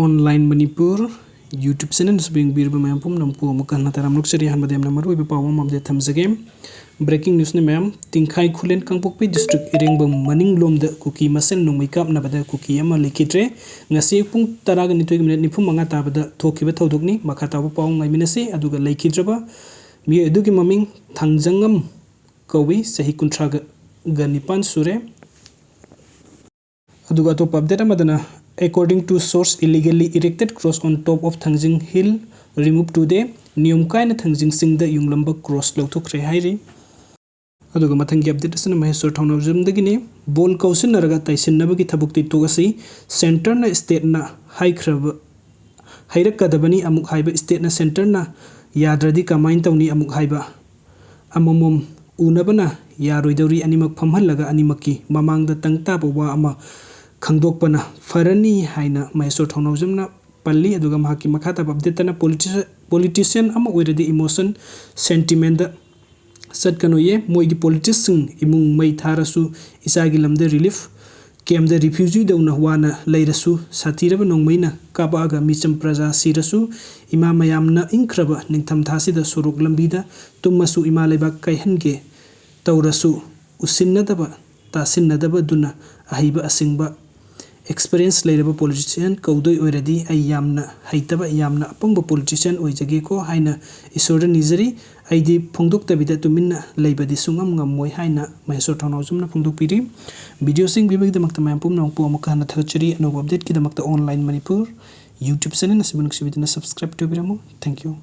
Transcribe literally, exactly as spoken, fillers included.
Online Manipur YouTube channel ꯑꯁꯤꯕꯨ ꯌꯦꯡꯕꯤꯔꯤꯕ ꯃꯌꯥꯝ ꯄꯨꯝꯅꯃꯛꯄꯨ ꯑꯃꯨꯛꯀ ꯍꯟꯅ ꯇꯔꯥꯝꯅ ꯑꯣꯛꯆꯔꯤ꯫ ꯑꯍꯥꯟꯕꯗ ꯌꯥꯝꯅ ꯃꯔꯨꯑꯣꯏꯕ ꯄꯥꯎ ꯑꯃ update ꯊꯝꯖꯒꯦ꯫ Breaking news ꯅꯤ ꯃꯌꯥꯝ꯫ ꯇꯤꯡꯈꯥꯏ ꯈꯨꯂꯦꯟ ꯀꯥꯡꯄꯣꯛꯄꯤ district ꯏꯔꯦꯡꯕꯝ ꯃꯅꯤꯡꯂꯣꯝꯗ ꯀꯨꯀꯤ ꯃꯁꯦꯟ ꯅꯣꯡꯃꯩ ꯀꯥꯞꯅꯕꯗ ꯀꯨꯀꯤ ꯑꯃ ꯂꯩꯈꯤꯗ꯭ꯔꯦ꯫ ꯉꯁꯤ ꯑꯌꯨꯛ ꯄꯨꯡ ꯇꯔꯥꯒ ꯅꯤꯊꯣꯏꯒꯤ minute ꯅꯤꯐꯨ ꯃꯉꯥ ꯇꯥꯕꯗ ꯊꯣꯛꯈꯤꯕ ꯊꯧꯗꯣꯛꯅꯤ꯫ ꯃꯈꯥ ꯇꯥꯕ ꯄꯥꯎ ꯉꯥꯏꯃꯤꯟꯅꯁꯤ꯫ ꯑꯗꯨꯒ ꯂꯩꯈꯤꯗ꯭ꯔꯕ ꯃꯤꯑꯣꯏ ꯑꯗꯨꯒꯤ ꯃꯃꯤꯡ ꯊꯥꯡꯖꯉꯝ ꯀꯧꯏ, ꯆꯍꯤ ꯀꯨꯟꯊ꯭ꯔꯥꯒ ꯅꯤꯄꯥꯟ ꯁꯨꯔꯦ꯫ ꯑꯗꯨꯒ ꯑꯇꯣꯞꯄ update ꯑꯃꯗꯅ, according to source, illegally erected cross on top of Thangjing Hill removed today꯫ ꯅꯤꯌꯣꯝ ꯀꯥꯏꯅ ꯊꯥꯡꯖꯤꯡ ꯆꯤꯡꯗ ꯌꯨꯡꯂꯝꯕ cross ꯂꯧꯊꯣꯛꯈ꯭ꯔꯦ ꯍꯥꯏꯔꯤ꯫ ꯑꯗꯨꯒ ꯃꯊꯪꯒꯤ update ꯑꯁꯤꯅ ꯃꯍꯦꯁ꯭ꯋꯔ ꯊꯧꯅꯥꯎꯖꯝꯗꯒꯤꯅꯤ꯫ ꯕꯣꯜ ꯀꯧꯁꯤꯟꯅꯔꯒ ꯇꯥꯏꯁꯤꯟꯅꯕꯒꯤ ꯊꯕꯛꯇꯤ ꯇꯣꯛꯑꯁꯤ꯫ Centre ꯅ state ꯅ ꯍꯥꯏꯈ꯭ꯔꯕ ꯍꯩꯔꯛꯀꯗꯕꯅꯤ ꯑꯃꯨꯛ ꯍꯥꯏꯕ, state ꯅ centre ꯅ ꯌꯥꯗ꯭ꯔꯗꯤ ꯀꯃꯥꯏꯅ ꯇꯧꯅꯤ ꯑꯃꯨꯛ ꯍꯥꯏꯕ, ꯑꯃꯃꯝ ꯎꯅꯕꯅ ꯌꯥꯔꯣꯏꯗꯧꯔꯤ, ꯑꯅꯤꯃꯛ ꯐꯝꯍꯜꯂꯒ ꯑꯅꯤꯃꯛꯀꯤ ꯃꯃꯥꯡꯗ ꯇꯪ ꯇꯥꯕ ꯋꯥ ꯑꯃ ꯈꯪꯗꯣꯛꯄꯅ ꯐꯔꯅꯤ ꯍꯥꯏꯅ ꯃꯍꯦꯁ꯭ꯋꯔ ꯊꯧꯅꯥꯎꯖꯝꯅ ꯄꯜꯂꯤ꯫ ꯑꯗꯨꯒ ꯃꯍꯥꯛꯀꯤ ꯃꯈꯥ ꯇꯥꯕ update ꯇꯅ, politician ꯑꯃ ꯑꯣꯏꯔꯗꯤ emotion, sentiment ꯗ ꯆꯠꯀꯅꯨꯌꯦ꯫ ꯃꯣꯏꯒꯤ politics ꯁꯤꯡ ꯏꯃꯨꯡ ꯃꯩ ꯊꯥꯔꯁꯨ, ꯏꯆꯥꯒꯤ ꯂꯝꯗ relief camp ꯇ refugee ꯗꯧꯅ ꯋꯥꯅ ꯂꯩꯔꯁꯨ, ꯁꯥꯊꯤꯔꯕ ꯅꯣꯡꯃꯩꯅ ꯀꯥꯞꯄꯛꯑꯒ ꯃꯤꯆꯝ ꯄ꯭ꯔꯖꯥ ꯁꯤꯔꯁꯨ, ꯏꯃꯥ ꯃꯌꯥꯝꯅ ꯏꯪꯈ꯭ꯔꯕ ꯅꯤꯡꯊꯝꯊꯥꯁꯤꯗ ꯁꯣꯔꯣꯛ ꯂꯝꯕꯤꯗ ꯇꯨꯝꯃꯁꯨ, ꯏꯃꯥ ꯂꯩꯕꯥꯛ ꯀꯥꯏꯍꯟꯒꯦ ꯇꯧꯔꯁꯨ, ꯎꯁꯤꯟꯅꯗꯕ ꯇꯥꯁꯤꯟꯅꯗꯕꯗꯨꯅ ꯑꯍꯩꯕ ꯑꯁꯤꯡꯕ experience ꯂꯩꯔꯕ politician ꯀꯧꯗꯣꯏ ꯑꯣꯏꯔꯗꯤ, ꯑꯩ ꯌꯥꯝꯅ ꯍꯩꯇꯕ, ꯌꯥꯝꯅ ꯑꯄꯪꯕ politician ꯑꯣꯏꯖꯒꯦꯀꯣ ꯍꯥꯏꯅ ꯏꯁꯣꯔꯗ ꯅꯤꯖꯔꯤ꯫ ꯑꯩꯗꯤ ꯐꯣꯡꯗꯣꯛꯇꯕꯤꯗ ꯇꯨꯃꯤꯟꯅ ꯂꯩꯕꯗꯤ ꯁꯨꯡꯉꯝ ꯉꯝꯃꯣꯏ ꯍꯥꯏꯅ ꯃꯍꯦꯁ꯭ꯋꯔ ꯊꯧꯅꯥꯎꯖꯝꯅ ꯐꯣꯡꯗꯣꯛꯄꯤꯔꯤ꯫ Video ꯁꯤ ꯌꯦꯡꯕꯤꯕꯒꯤꯗꯃꯛꯇ ꯃꯌꯥꯝ ꯄꯨꯝꯅꯃꯛꯄꯨ ꯑꯃꯨꯛꯀ ꯍꯟꯅ ꯊꯥꯒꯠꯆꯔꯤ꯫ ꯑꯅꯧꯕ update ꯀꯤꯗꯃꯛꯇ Online Manipur YouTube channel ꯑꯁꯤꯕꯨ ꯅꯨꯡꯁꯤꯕꯤꯗꯨꯅ subscribe ꯇꯧꯕꯤꯔꯝꯃꯨ꯫ Thank you꯫